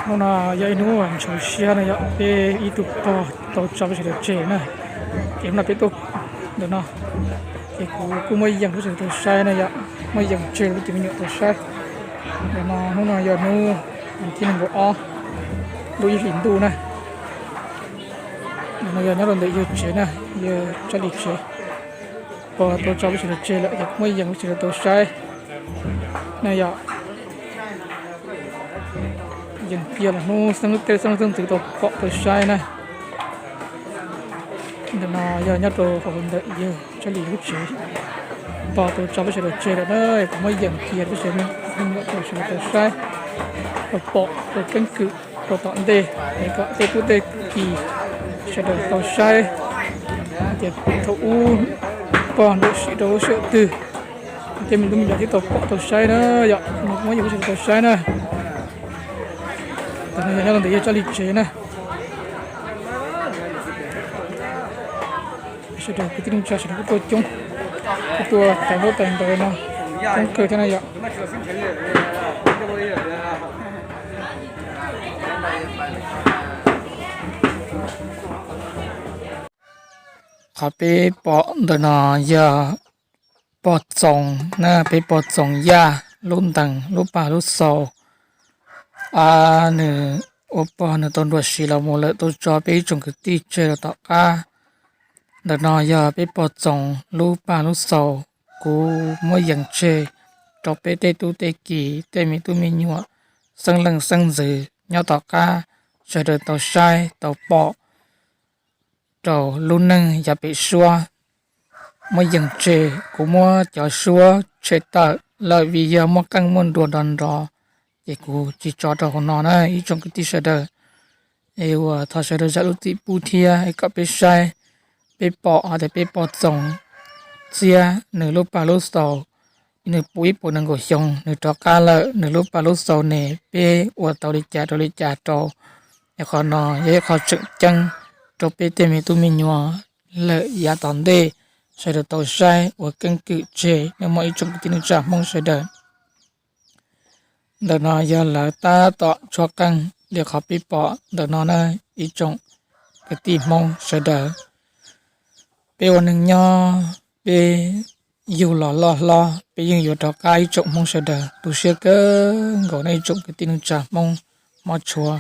Hnub no yog ib hnub ntshaus siab no yog peb ib tug pog tau tso peb sawv daws tseg na. Ces hnub no peb tuaj ntawm no, ces kuv kuj muaj yees peb sawv daws tau saib na yom, muaj yees tseg rau peb cov me nyuam tau saib. Ntawm no hnub no yog hnub thib nees nkaum ob lub ib hlis ntuj na. Ntawm no yog nyob rau ntawm yawg tsev na, yawg Tsab Lis tsev. Pog tau tso peb sawv daws tseg lawm ces kuj muaj yees peb sawv daws tau saib na yom. Yees kiag los hnub xeeb tej xeeb xeeb ntxwv tau pom tau saib na. Ntawm no yog nyob rau hauv ntawm yawg Tsab Lis lub tsev. Pog tau tso peb sawv daws tseg lawm na, kuj muaj yees kiag peb sawv daws me nyuam tau sawv daws tau saib, tau pom tau keeb kwm rau tom ntej es kom tej tub tej ki sawv daws tau saib tias thaum ub pog ntawm sim rau lub sij hawm twg, tej me tub me nyuam thiaj tau pom tau saib na yom. Kuj muaj yees peb sawv daws tau saib na. Ntawm no yog nyob rau ntawm yawg Tsab Lis tsev na. Sawv daws kwv tij neej tsa sawv daws kuj tuaj coob, kuj tuaj tais ntaub tais ntawv no coob kawg thiab na yom. Qhov peb pom ntawm no yog pog Txoos na, peb pog Txoos Yaj lub ntees lub pag lub xaus. A, nws ua pog nws tau nruam siv los mus lawm, tau tso peb ib tsoom kwv tij tseg rau tom qab. Ntawm no yog peb pog Txoos lub pag lub xaus, kuv muab yees tseg rau peb tej tub tej ki, tej me tub me nyuam, xeeb leej xeeb ntxwv nyob tom qab sawv daws tau saib tau pom rau lub neej yav pem suab. Muab yees tseg, kuv muab cov suab tshem tawm lawm vim yog muaj qeej muaj nruas nrov nrov, ces kuv tsis tso rau hauv no na ib tsoom kwv tij sawv daws. Es uas thov sawv daws zam lub txim pub thiab es kom peb saib, peb pom hais tias peb pog Txoos Txiab nws lub pag lub xaus, nws puv ib puas nees nkaum xyoo nws rov qab lawm, nws lub pag lub xaus ne peb ua tau li cas rau li cas rau. Es qhov no yog ib qho tseem ceeb rau peb tej me tub me nyuam lawm yav tom ntej sawv daws tau saib ua keeb kwm tseg nej muaj ib tsoom kwv tij neej tsa Hmoob sawv daws. Ntawm no yog lawv tab tom tshuab qeej li qhov peb pom ntawm no na ib tsoom kwv tij Hmoob sawv daws. Peb ua neeg nyob, peb yug los loj hlob, peb yeej yuav rov qab ib tsoom Hmoob sawv daws. Tu siab kawg nkaus nej ib tsoom kwv tij neej tsa Hmoob, mob tshua,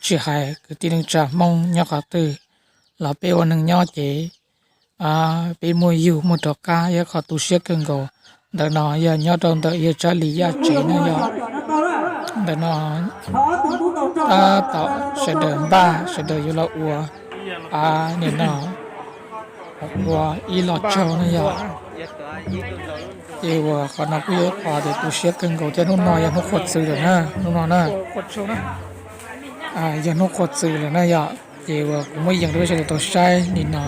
tsis hais kwv tij neej tsa Hmoob nyob qhov twg los peb ua neeg nyob ces peb muaj yug muaj rov qab yog qhov tu siab kawg nkaus. Ntawm no yog nyob rau ntawm yawg Tsab Lis Yaj tsev no yog, ntawm no tab tom sawv daws npaj sawv daws yuav los ua, nim no ua ib los tsaug no yog. Ces uas qhov no kuj yog ib qhov tias tu siab kawg nkaus thiab hnub no yog hnub qhuav txwv lawm na, hnub no na yog hnub qhuav txwv lawm na yom. Ces uas kuv muab yees rau peb sawv daws tau saib li no,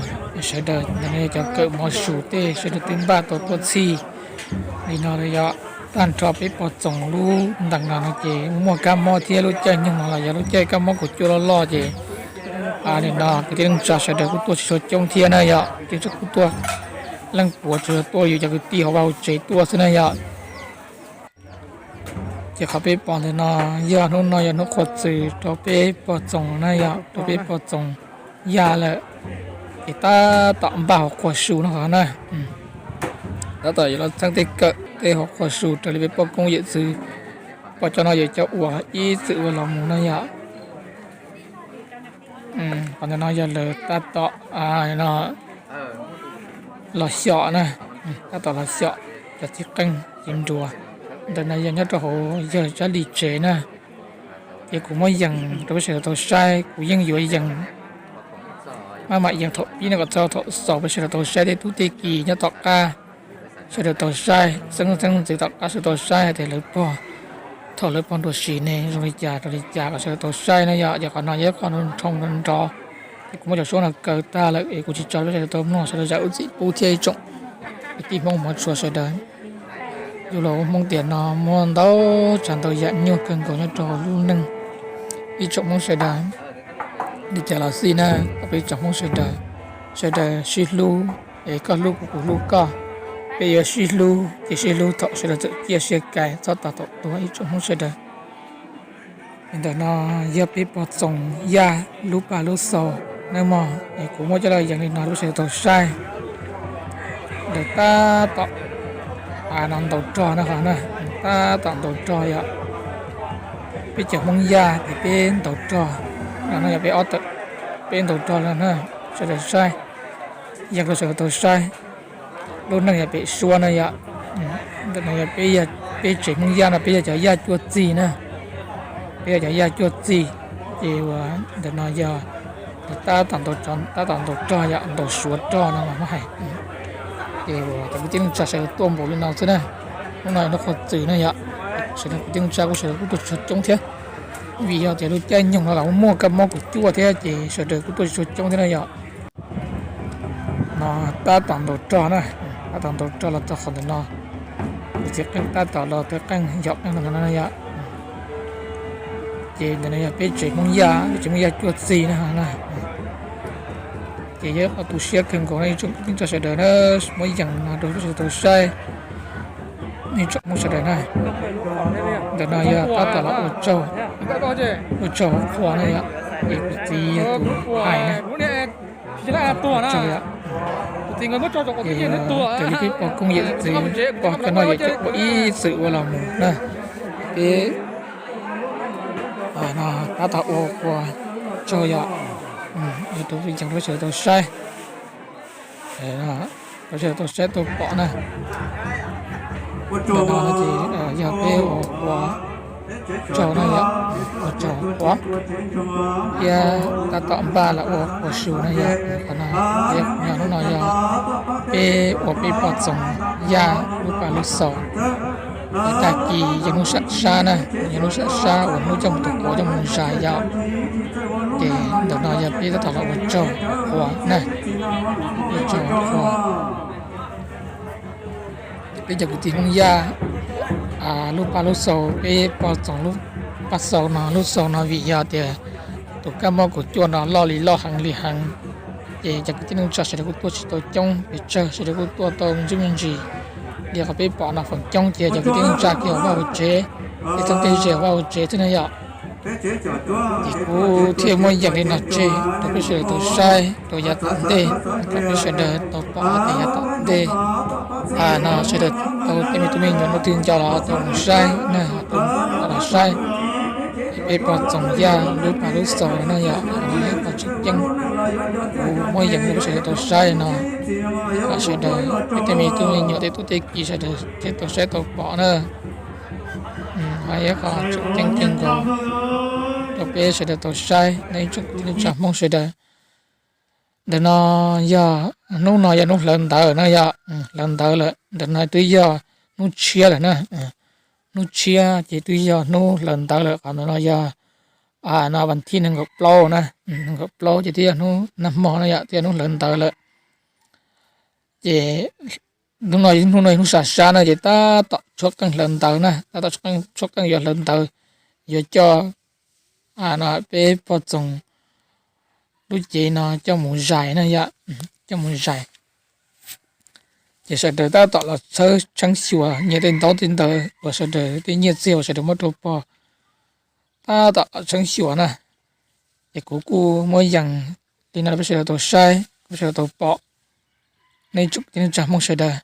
sawv daws ntawm no yog cov kawm mov su tej sawv daws twb npaj tau tuaj txhij li no yom. Tag nrho peb pog Txoos lub ntees no no ces muaj kab mob thiab lub caij nyoog no los yog lub caij kab mob kaum cuaj loj loj ces nim no kwv tij neej tsa sawv daws kuj tuaj tsis tshua coob thiab na yom, ces kuj tuaj leej puav tsuas yog tuaj yus cov kwv tij hauv vaj hauv tsev tuaj xwb na yom. Ces qhov peb pom ntawm no yog hnub no yog hnub qhuav txwv rau peb pog Txoos na yom, rau peb pog Txoos Yaj lawm. Ces tab tom npaj hauv qhua su no qhov na, tab tom yuav los txeeb tej kawm tej hauv qhua su raws li peb poj koob yawm txwv pom cov no yog cov uas ib txwm ua los mus na yom. Qhov ntawm no yog lawv tab tom los xyom na, tab tom los xyom cov txiv qeej txiv nruas. Ntawm no yog nyob rau hauv yawg Tsab Lis tsev na. Ces kuv muab yees rau peb sawv daws tau saib, kuv yeej yuav yees maj mam yees thaum pib no kom txog thaum xaus peb sawv daws tau saib tej tub tej ki nyob tom qab sawv daws tau saib, xeeb xeeb ntxwv tom qab sawv daws tau saib hais tias lawv pog thaum lawv pog nruam sim ne zoo li cas rau li cas kom sawv daws tau saib na yom. Ces qhov no yog ib qho nroo nroo nrov, ces kuv muab cov suab no kaw tag lawm es kuv tsis tso peb sawv daws tau mloog, sawv daws zam lub txim pub thiab ib tsoom kwv tij Hmoob hmov tshua sawv daws. Yus los ua Hmoob tiam no muaj ntau tsav ntau yam nyuaj kawg nkaus nyob rau hauv lub neej. Ib tsoom Hmoob sawv daws, li cas los xij na, kom peb tsoom Hmoob sawv daws, sawv daws sib hlub, es koj hlub kuv kuv hlub koj. Peb yuav sib hlub ces sib hlub thaum sawv daws txawm ciaj siab kais txhob tos thaum tuag ib tsoom Hmoob sawv daws. Ntawm no yog peb pog txoos yaj lub paj lub xaus na mog, es kuv muab coj los yees li no rau sawv daws tau saib. Ntawm tab tom no ntaus rog na, qhov no tab tom ntaus rog yom. Peb cov Hmoob Yaj ces peb ntaus rog no, yog peb ob tawm, peb ntaus rog no na, sawv daws saib, yees rau sawv daws tau saib. Lub neej yog pem suab na yom. Ntawm no yog peb, peb tsev Hmoob Yaj no peb yog cov yaj cuaj txig na, peb yog cov yaj cuaj txig. Ces uas ntawm no yog tab tom ntaus, tab tom ntaus rog yom, ntaus suav rog no mas muab hais. Ces uas cov kwv tij neej tsa sawv daws tuaj npaum li no xwb na. Hnub no yog hnub qhua txws na yom, sawv daws kwv tij neej tsa kuj sawv daws kuj tuaj tsis tshua coob thiab, vim yog tias lub caij nyoog no los muaj kab mob kaum cuaj thiab ces sawv daws kuj tuaj tsis tshua coob thiab na yom. No tab tom ntaus rog na, tab tom ntaus rog los txog qhov ntawm no, tus txiv qeej tab tom los tus qeej yog qeej ntawm no yom. Ces ntawm no yog peb tsev Hmoob Yaj, peb tsev Hmoob Yaj cuaj txig na. Ces yog qhov tu siab kawg nkaus no ib tsoom kwv tij neej tsa sawv daws na, muab yees no rau sawv daws tau saib, ib tsoom Hmoob sawv daws na. Ntawm no yog tab tom los ua tsaug, ua tsaug qhua na yom, es kuv txiv yog tus hais na. Raws li peb pog koob yawm txwv pog coj noj yawm coj ua ib txwm ua los mus na, peb no tab tom ua qhua tsaug yom, rau sawv daws tau saib, rau sawv daws tau saib tau pom na. Ntawm no ces yog peb ua qhua tsaug na yom, ua tsaug qhua thiab tab tom npaj los ua qhua su na yom. Qhov no yog hnub no yog peb ua peb pog txoos yaj lub paj lub xaus. Tag kis yog hnub sam sab na, yog hnub sam sab uas hnub coj mus tus quav coj mus zais yom. Ces ntawm no yog peb tab tom los ua tsaug qhua na, ua tsaug qhua. Peb cov kwv tij Hmoob Yaj lub paj lub xaus, peb pog txoos lub paj xaus no, lub xaus no vim yog tias tus kab mob kaum cuaj no loj li loj heev li heev, ces cov kwv tij neej tsa sawv daws kuj tuaj tsis tau coob pes tsawg, sawv daws kuj tuaj tau me ntsuj me ntsis. Li qhov peb pom no feem coob ces cov kwv tij neej tsa kiag hauv vaj hauv tsev, tej txheeb tej ze hauv vaj hauv tsev xwb na yom. Ces kuv thiaj muab yees li no tseg rau peb sawv daws tau saib rau yav tom ntej, kom peb sawv daws tau pom hais tias yav tom ntej no sawv daws tau tej me tub me nyuam leej twg nco los tau mus saib na, tau los saib. Peb pog txoos yaj lub paj lub xaus no yom, qhov no yog qhov tseem ceeb. Kuv muab yees rau peb sawv daws tau saib no, kom sawv daws peb tej me tub me nyuam tej tub tej kiv sawv daws thiaj tau saib tau pom na. Qhov yog qhov tseem ceeb kawg nkaus rau peb sawv daws tau saib nej ib tsoom kwv tij neej tsa Hmoob sawv daws. Ntawm no yog, hnub no yog hnub hlawv ntawv na yom, hlawv ntawv lawm. Ntawm no twb yog hnub tshiab lawm na, hnub tshiab ces twb yog hnub hlawv ntawv lawm. Qhov ntawm no yog no vas thib nees nkaum plaub na, nees nkaum plaub ces twb yog hnub nag hmo na yom, twb yog hnub hlawv ntawv lawm. Ces hnub no, hnub no hnub sam sab na ces tab tom tshuab qeej hlawv ntawv na, tab tom tshuab qeej yuav hlawv ntawv, yuav coj no peb pog txoos lub cev no coj mus zais na yom, coj mus zais. Ces sawv daws tab tom los txhawb tsheeb xyuas nyiaj tej ntaub tej ntawv uas sawv daws, tej nyiaj txiag uas sawv daws muab rau pog, tab tom los txhawb xyuas na. Ces kuv kuj muab yees li no rau peb sawv daws tau saib, peb sawv daws tau pom, nej tsoom kwv tij neej tsa Hmoob sawv daws.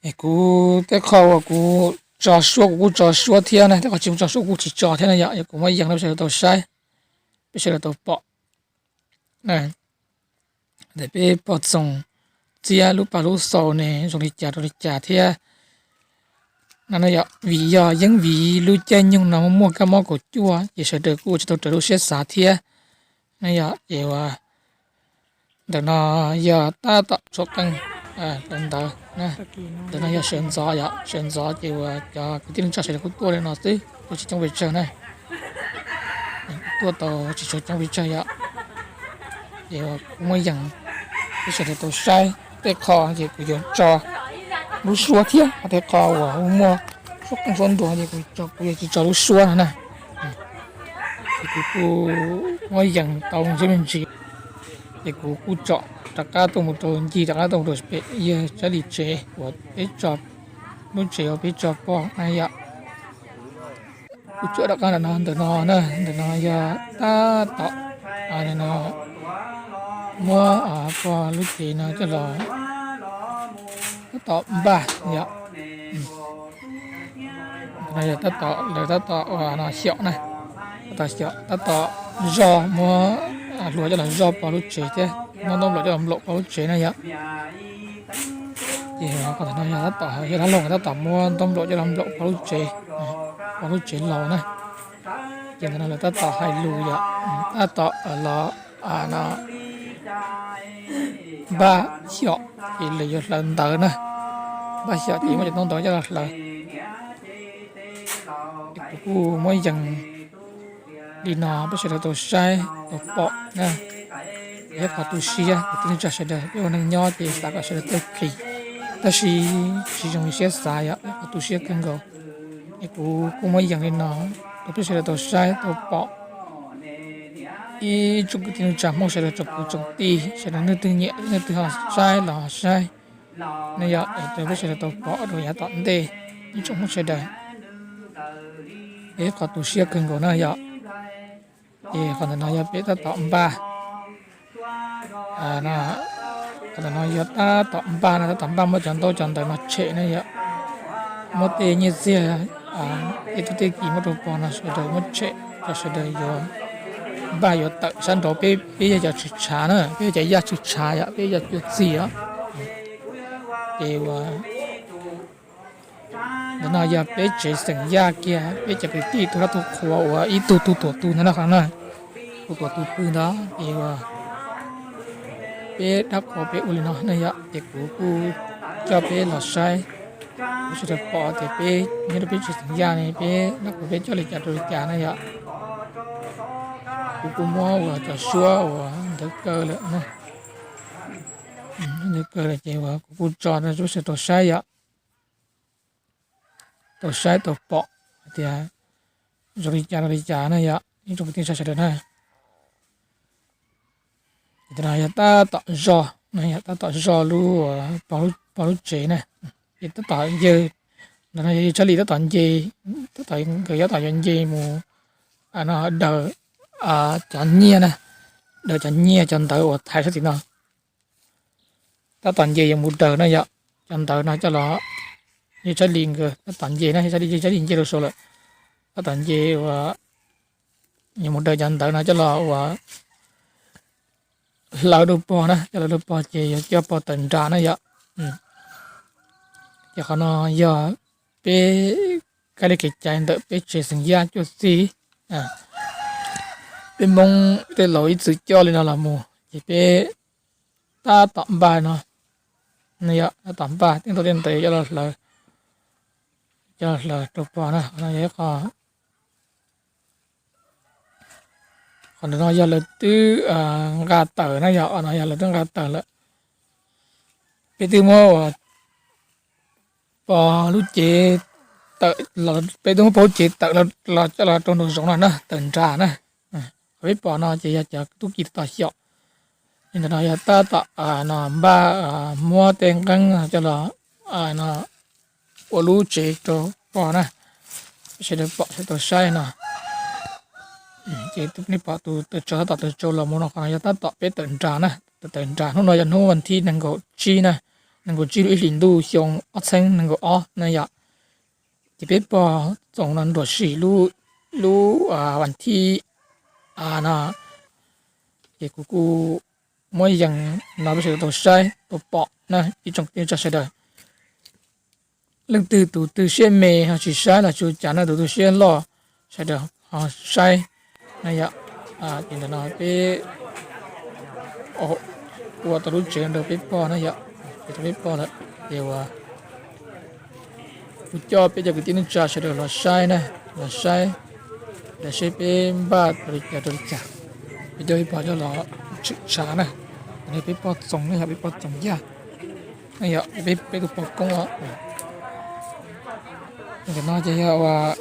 Es kuv tej qho uas kuv tso suab kuv kuj tso suab thiab na, tej qho tsis kuv tso suab kuv tsis tso thiab na yom, es kuv muab yees rau peb sawv daws tau saib, peb sawv daws tau pom. Ntawm peb pog txoos txiab lub paj lub xaus ne zoo li cas rau li cas thiab. No yog vim yog yeeb vim lub caij nyoog no muaj kab mob kaum cuaj ces sawv daws kuj ua tsis tau raws lub siab xav thiab. No yog ces uas ntawm no yog tab tom tshuab qeej hlawv ntawv. Ntawm no yog sawv ntxov yom, sawv ntxov ces uas cov kwv tij neej tsa sawv daws kuj tuaj li no xwb, tuaj tsis coob pes tsawg na. Tuaj tau tsis tshua coob pes tsawg yom. Ces kuv muab yees peb sawv daws tau saib tej qho ces kuv yuav tso lub suab thiab, ho tej qho uas muaj suab qeej suab ntuas ces kuv, kuv yuav tsis tso lub suab no na. Ces kuv kuj muab yees tau ntsis me ntsis, ces kuv kuj tsom rov qab tuaj mus rau ncig, rov qab tuaj mus rau pem yawg Tsab Lis tsev uas peb tso, lub tsev uas peb tso pog na yom. Kuv tsuam rov qab ntawm no, ntawm no na, ntawm no yog tab tom muab pog lub cev no coj los tab tom npaj yom. Tab tom, lawv tab tom ua no xyom na, tab tom xyom, tab tom zog, muab hluas coj los zog pog lub tsev thiab muab ntaub nplaum coj los nplaum pog lub tsev na yom. Ces qhov ntawm no yog tab tom, yog dab laug tab tom muab ntaub nplaum coj los nplaum pog lub tsev, pog lub tsev laus na. Ces ntawm no lawv tab tom hais lus yom, tab tom los no npaj xyom, ces lawv yuav hlawv ntawv na. Npaj xyom ces muab cov ntaub ntawv coj los hlawv. Kuv kuj muab yees li no peb sawv daws tau saib tau pom na. Yog qhov tu siab kwv tij neej tsa sawv daws, peb ua neej nyob ces xav kom sawv daws tau khev, tab sis tsis zoo li siab xav yom, yog qhov tu siab kawg nkaus. Es kuv kuj muab yees li no rau peb sawv daws tau saib tau pom. Ib tsoom kwv tij neej tsa Hmoob sawv daws, tsoom kwv tsoom tij sawv daws, leej twg nyiam leej twg ho saib los ho saib ne yom, es rau peb sawv daws tau pom rau yav tom ntej ib tsoom Hmoob sawv daws. Es qhov tu siab kawg nkaus na yom. Ces qhov ntawm no yog peb tab tom npaj, qhov ntawm no yog tab tom npaj no, tab tom npaj muab cov ntaub cov ntawv no tshem na yom. Muab tej nyiaj txiag, tej tub tej ki muab rau pog no sawv daws muab tshem, kom sawv daws yuav npaj yuav tawm sab nraud. Peb, peb yog cov tshwm tshav na, peb yog cov yaj tshwm tshav yom, peb yog cov cuaj txig os. Ces ua ntawm no yog peb tsev xeem Yaj kiag, peb cov kwv tij tu dab tu qhuas uas ib tug tu tuam tus ntawd no qhov na, tu tuam tus pw ntawd. Ces ua peb dab qhuas peb ua li no na yom, ces kuv kuj coj peb los saib, kuv sawv daws pom tias peb nyob rau peb tsev xeem Yaj ne, peb dab qhuas peb coj li cas rau li cas na yom. Kuv kuj muab uas cov suab uas ntawd kaw lawm, ntawd kaw lawm ces uas kuv kuj tso rau peb sawv daws tau saib yom, tau saib tau pom hais tias zoo li cas rau li cas na yom, ib tsoom kwv tij neej tsa sawv daws na. Ces ntawm no yog tab tom zog, yog tab tom zog lub, pog lub tsev na. Ces tab tom yawg, ntawm no yog yawg Tshaj Lis tab tom nce, tab tom, nkawd tab tom yuav nce mus daws cov nyiaj na, daws cov nyiaj cov ntawv uas thaiv sab tim no. Tab tom nce yuav mus daws na yom, cov ntawv no coj los, yawg Tshaj Lis nkawd tab tom nce na, yawg Tshaj Lis, yawg Tshaj Lis nce rau saud lawm. Tab tom nce uas yuav mus daws cov ntawv no coj los uas hlawv rau pog na, coj hlawv rau pog ces yuav coj pog tawm nram na yom. Ces qhov no yog peb kab li kev cai ntawm peb tsev xeem Yaj cuaj txig. Peb Hmoob tej laus ib txwm coj li no los mus ces peb tab tom npaj no, yog tab tom npaj tej ntaub tej ntawv coj los hlawv, coj los hlawv rau pog na. Qhov no yog ib qho, qhov ntawm no yog lawv twb nqa tawm na, yog no yog lawv twb nqa tawm lawm. Peb twb muab uas pog lub cev tawm, peb twb muab pog lub cev tawm los coj los rau nraum zoov no na, tawm nram na. Qhov peb pom no ces yog cov tub ki tab tom xyom. Li ntawm no yog tab tom no npaj muab tej nqeeb coj los no ua lub tsev rau pog na. Sawv daws pom sawv daws tau saib no. Ces nej pom tus taws tsau tab tom taws tsau los mus no, qhov no yog tab tom peb tawm nram na, tawm nram. Hnub no yog hnub vas thib nees nkaum tsib na, nees nkaum tsib lub ib hlis ntuj xyoo ob txhiab nees nkaum ob na yom. Ces peb pog txoos no nruam sim lub, lub vas thib no. Ces kuv kuj muab yees no peb sawv daws tau saib tau pom na ib tsoom kwv tij neej tsa sawv daws. Leej twg tus twg siab me ho tsis saib los tsis ua cas na, tus twg siab loj sawv daws ho saib na yom. Ces ntawm no peb ua tau lub tsev rau peb pog na yom, tsev rau peb pog lawm. Ces uas kuv coj peb cov kwv tij neej tsa sawv daws los saib na, los saib, los saib peb npaj rau li cas rau li cas. Peb coj peb pog coj los tshwm tshav na. Tam no peb pog txoos na, yog peb pog txoos yaj na, yog peb, peb tus pog koob os. Ntawm no ces yog uas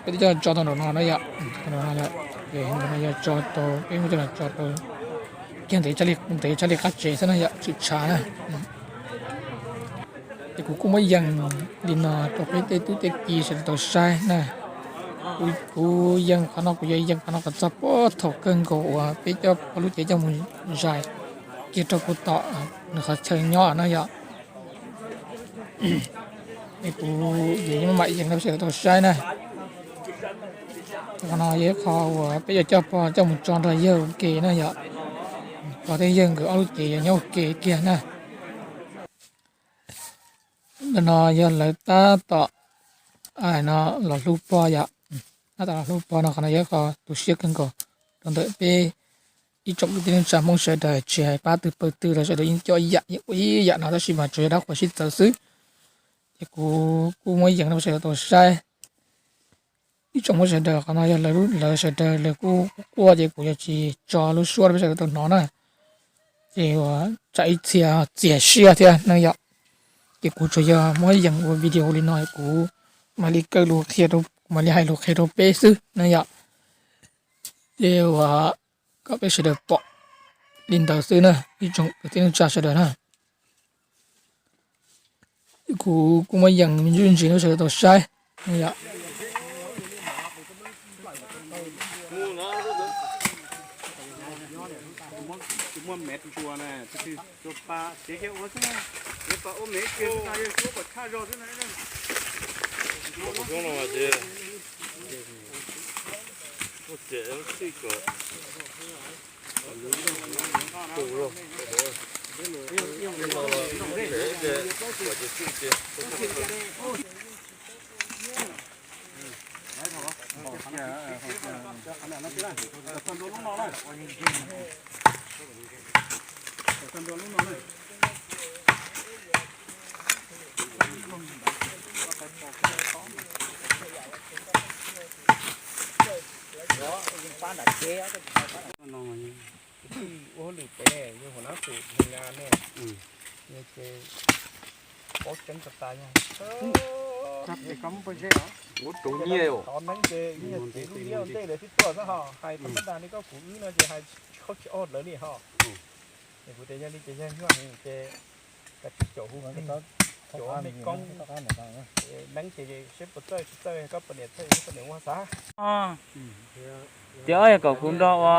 peb twb coj tso tau nraum no na yom, tau nraum no yom, ces ntawm no yog tso tau, peb muab coj los tso tau kiag ntev, ntev tshaj li qab tsev xwb na yom, tshwm tshav na. Ces kuv kuj muab yees li no rau peb tej tub tej ki sawv daws tau saib na. Kuv yees qhov no, kuv yuav yees qhov no kom txog puag thaum kawg nkaus uas peb coj pog lub cev coj mus zais kiag rau puag tom nws qhov chaw nyob no yom. Es kuv yuav mam yees rau sawv daws tau saib na. Qhov no yog ib qho uas peb yuav coj pog coj mus tso nrog yawg ua ke na yom. Pog thiab yawg nkawd ob lub cev yuav nyob ua ke kiag na. Ntawm no yog lawv tab tom no los hlub pog yom. Tab tom los hlub pog no, qhov no yog ib qho tu siab kawg nkaus rau ntawm peb ib tsoom kwv tij neej tsa Hmoob sawv daws, tsis hais pab twg pawg twg los sawv daws yeej coj ib yam, yeej ua ib yam no, tab sis mas tsuas yog dab qhuas sib txawv xwb. Ces kuv kuj muab yees rau sawv daws tau saib. Ib tsoom Hmoob sawv daws, qhov no yog lawv sawv daws lawv kuj quaj, ces kuv yuav tsis tso lub suab rau peb sawv daws tau hnov na. Ces uas tsam ib txhia txias siab thiab ne yom. Ces kuv tsuas yog muab yees ua video li no, kuv mam li kaw lus qhia, kuv mam li hais lus qhia rau peb xwb ne yom. Ces uas kom peb sawv daws pom li ntawd xwb na, ib tsoom kwv tij neej tsa sawv daws na. Kuv kuj muab yees me ntsis ntsis rau sawv daws tau saib yom. Ua hauj lwm pem yog hauv nab tus hu na ne, ces paub tseeb tas tas yog. Qhov neeb ces yog cev lub liab ntej lawv twb tuaj xwb ho, hais thaj pab dag li koj kuv wb no ces hais tsis ob lawv li ho. Kuv tias yog li ces yog nyuaj heev ces kav tsij caum hu, caum me koob, neeb ces seb puas txawj tsis txawj koj poj niam txawj koj poj niam ua xav. Tias yog kom kuv nrog ua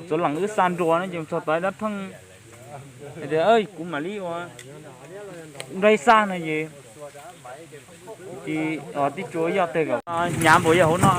txuav lees wb xa nruas no ces txog tau dab pheej tias kuv mam li ua nrog ib xa no ces tib tsuas yog teg kom hnyav npaum yog hauv no.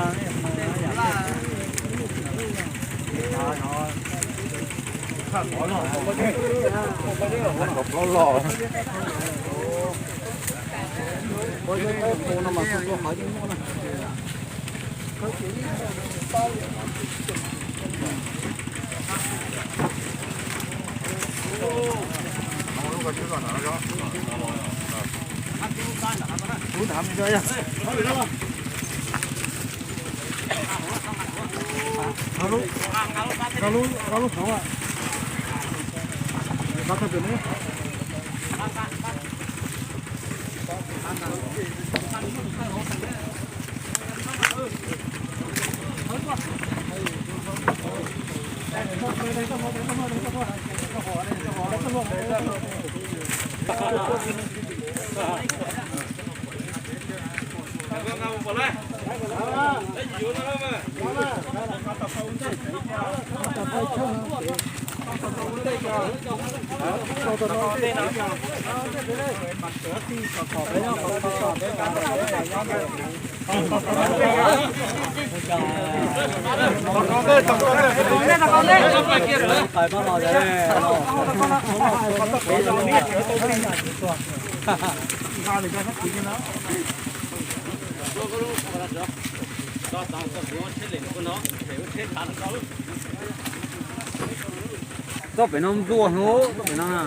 Txoj pem no nplua hnub, txoj pem no na.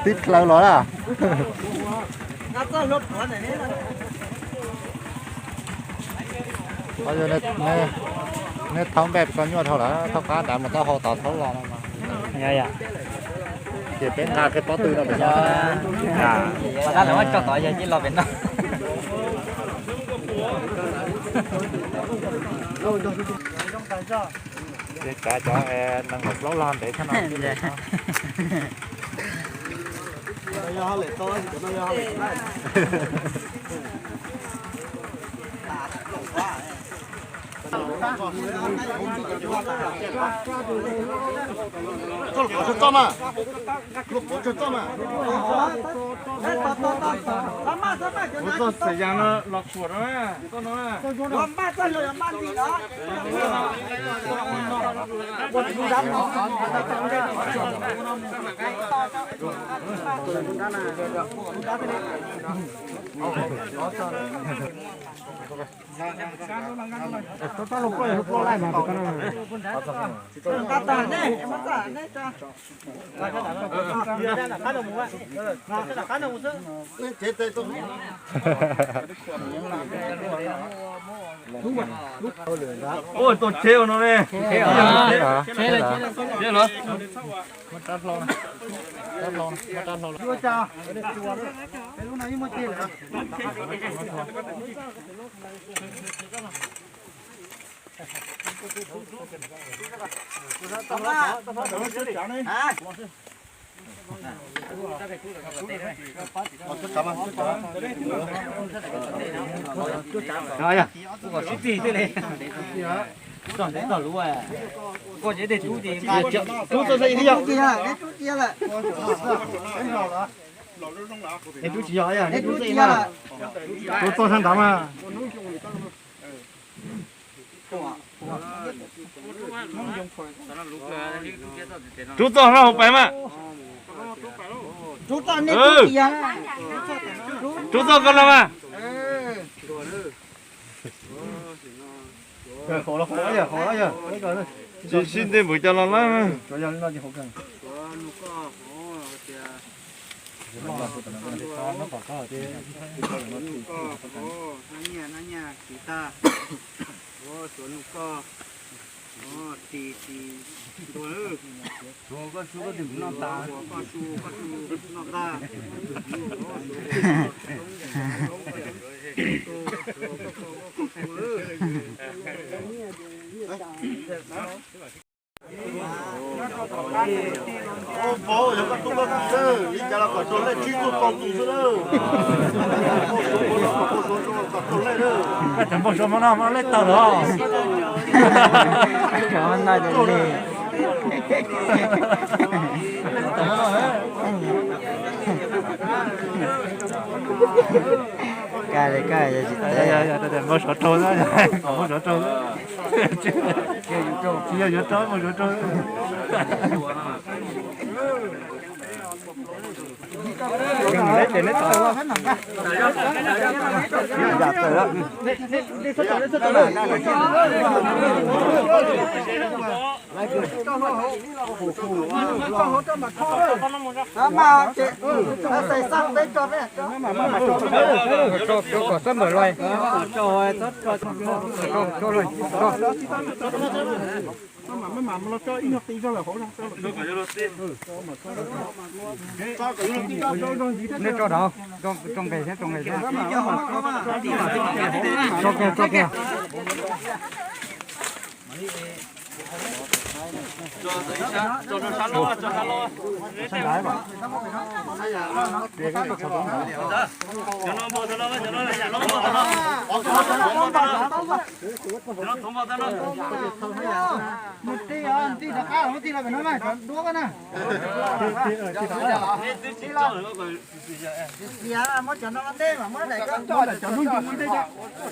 Tib dlaws los lawm. Neb thaub npej txog nyuaj dhau lawm, thaub qab nrad mus taub hau tod thaub los no. Ces peb nqa kiag pob tw no pem no. Tod yog ib los pem no. Ces kav cov nees nkaum plaub los ntev thiab no. Txoj los pov tsawg txoj mas. Los pov tsawg txoj mas. Ua txoj xwm yas no los tshuam rau na, txoj no na. Ua tau tsheb ua no ne. Tsheb los. Rub txoj ib tug yog. Neb rub tsis yog, neb rub txoj ib na. Rub txoj sab nrad mas. Rub txoj hauv pais mas. Rub txoj ko los mas. Sib sib ntej npaum cas los lawm. Koj cov npau suav no mas lej tawg los. Npau suav rau, npau suav rau. Tsis yog yuav rau, npau suav rau. Nej tso dov, tso nqes thiab, tso nqes thiab. Tso kiag, tso kiag. Mus ti, ti rov qab los ti los pem no mas, duab na. Muab cov no ua ntej mas muab daim ko, muab daim ko,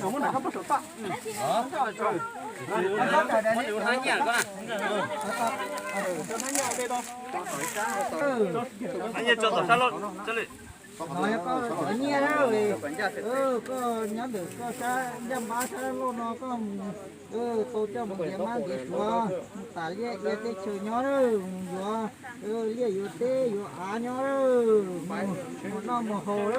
muab daim ko pov saum toj. Nyiaj tso tom sab loj. Nyiaj na, koj nyob ntawm koj sab ncaj mab sab loj no koj mus tau coj mus ntiav mab ntiav suav, mus tas liaj ia teb chaws nyob, mus yuav liaj yuav teb yuav av nyob, mus noj mus haus.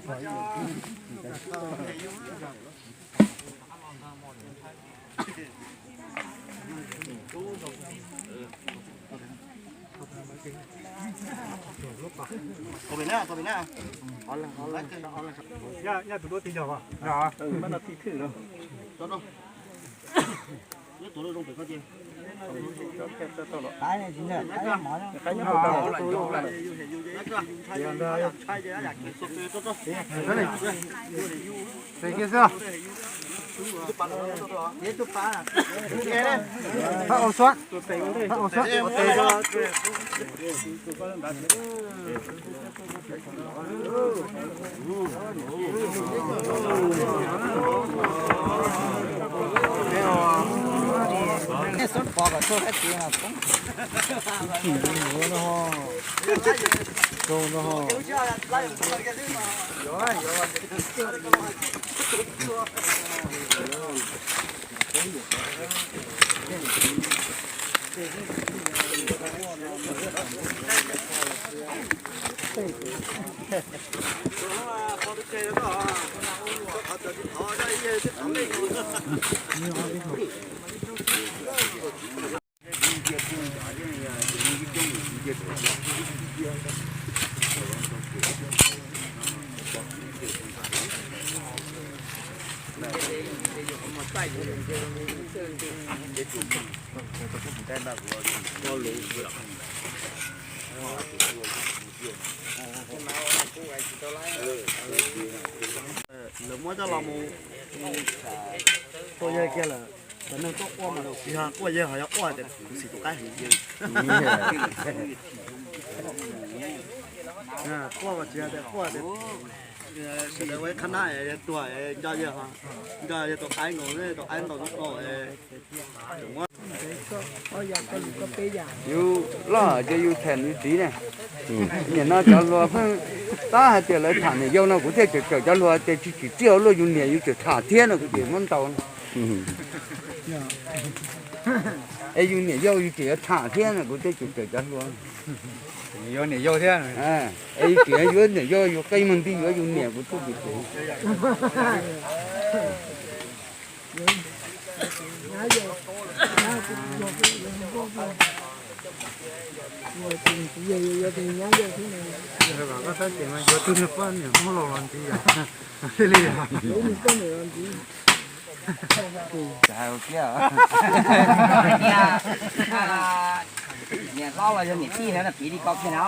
Tus pem na, tus pem na. Nyaj, nyaj tus duab tij yog os. Txog kiag xwb. Txhob ua suab, txhob ua suab. Lawv muab coj los mus, tua yawg kiag lawm. Cov neeg tuaj quaj mas tsis yog quaj yawg, ho yog quaj tias kuv xim tus qaib heev yawg. Quaj mas tsis yog tias quaj tias sawv daws ua ib qhab nab tuag nco yawg, nco yawg tus qaib nkaus, tus qaib ntaus nub no. Yus loj ces yus tham nws txiv ne. Nim no cov hluas pheej tab hais tias lawv tham niam yau no kuv thiaj tseem cawm cov hluas tias tsis tsim txiaj ua luaj yus niam yus tseem tham thiab no kuv ces muab ntaus. Es yus niam yau yus tseem yuav tham thiab no kuv thiaj tseem cawm cov hluas. Yus niam yau thiab. Es yus tseem yuav niam yau yus qe mag nti yuav yus niam kuv thiaj tseem cawm. Koj txhob cem mas yuav tus niag poj niam Hmoob laus los ntxiv yom. Li yom. Niam hlob los yog niam tij na, piv li ko kiag na.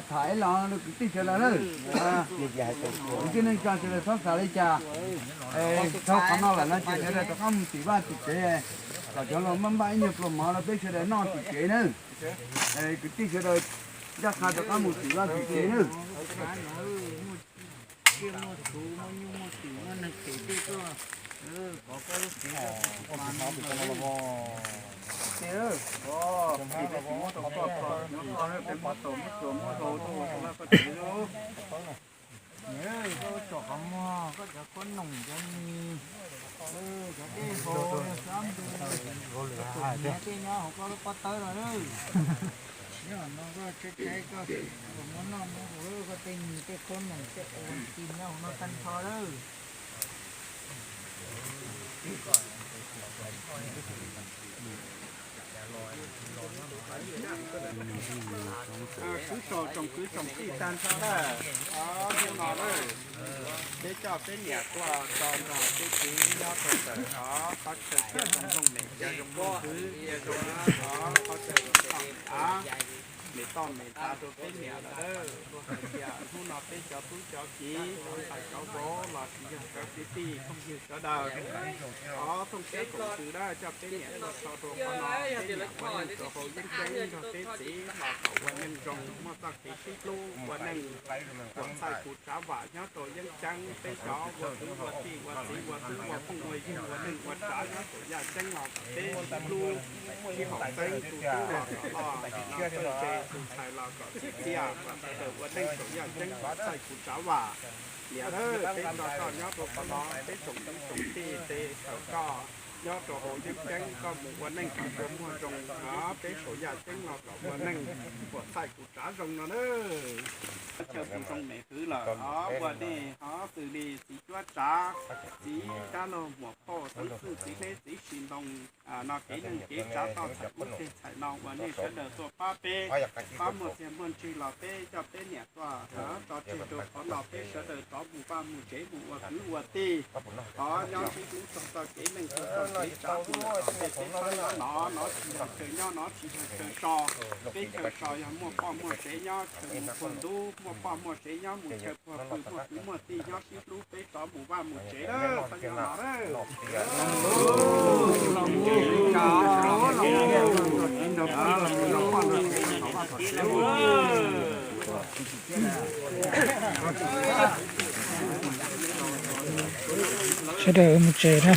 Tham ib los kwv tij sawv daws na, kwv tij neej tsa sawv daws txhob xav li cas. Dhau qhov no lawm no ces sawv daws rov qab mus tim vaj tim tsev, kom cov hluas maj npaj ib nyuag pluas mov rau peb sawv daws noj tim tsev na. Kwv tij sawv daws ncaj qha rov qab mus tim vaj tim tsev na. Muaj tsiaj muaj txhu, muaj nyuj muaj twm, muaj neeg phem tej tuaj, kov koj lub tsev, koj tsis tau mas no. Ces, o, ces peb tsis muab tau koj, koj peb pov tau muab tsuas muab rau tuaj ua koj laj koj tsev lauj. Koj tsom qhov muag, koj cov khaub noom cov mis, cov dej haus, xab npus, niam tej nyob hauv koj lub pob tawb no lawm. Nyob no koj tshaib tshaib koj muab noj muab haus, koj tej mis tej khaub noom tej ua tis nyob hauv no tag nrho lawm. Kuv tsoom kwv tsoom tij tag nrho lawm, o, hnub no lawm, peb coj peb niam tuaj tso nrog peb txiv nyob rau ntawm qhov chaw txawm zoo zoo mem ca zoo zoo hwv cia zoo, o, qhov chaw zoo zoo av. me toj me ntxas rau peb niam lawm. Luag hais tias hnub no peb cov tub cov kiv, cov ntxhais cov vauv los sis yog cov kwv tij phooj ywg sawv daws, thov thooj siab koom tswv dawb coj peb niam tuaj so rau qhov no, peb niam ua neej rau hauv yeeb ceeb nrog peb txiv los kom ua neej zoo, muaj txoj kev sib hlub ua neej, kuam txhaij kuv tsav vam nyob rau yeeb ceeb, peb cov ua kwv ua tij ua txiv ua tub ua phooj ua ywg ua neej ua tsav nyob saum yaj ceeb los kom peb sib hlub sib haum xeeb tu tub los kom loj, no txawj ntse, tus ntxhais los kom txim txiaj, kom sawv daws ua neej saum yaj ceeb kuam txhaij kuv tsav vam. Niam, peb tso koj nyob rau qhov no, peb tsoom kwv tsoom tij tes tawm koj nyob rau hauv yeeb ceeb, koj mus ua neej kom muaj zoo, peb saum yaj ceeb los kom ua neej kuam txhaij kuv tsav zoo no na. Chaw tus zoo me hwv lawm, ua nej ho xws li txiv cuab tsav, txiv dab laug muam phauj, txiv xwb txiv hleb txiv si ntoo, no kev neej kev tsav toj txhais ub teg txhais no uas nej sawv daws tuaj pab peb, pab muaj txiag muaj ntsig los peb coj peb niam tuaj tso tseg rau qhov no, peb sawv daws rov mus vaj mus tsev mus ua kwv ua tij. Thov nyob sib hlub txog txoj kev neej txog txoj kev tsav, peb txhob nyob no, no tsis yog chaw nyob, no tsis yog chaw so. Peb chaw so yog muaj poj muaj sev nyob chaw mus puag ntub, muaj poj muaj sev nyob mus chaw puag pw, muaj kwv muaj tij nyob sib hlub, peb rov mus vaj mus tsev lawm, txhob nyob no lawm. Sawv daws mus tsev na.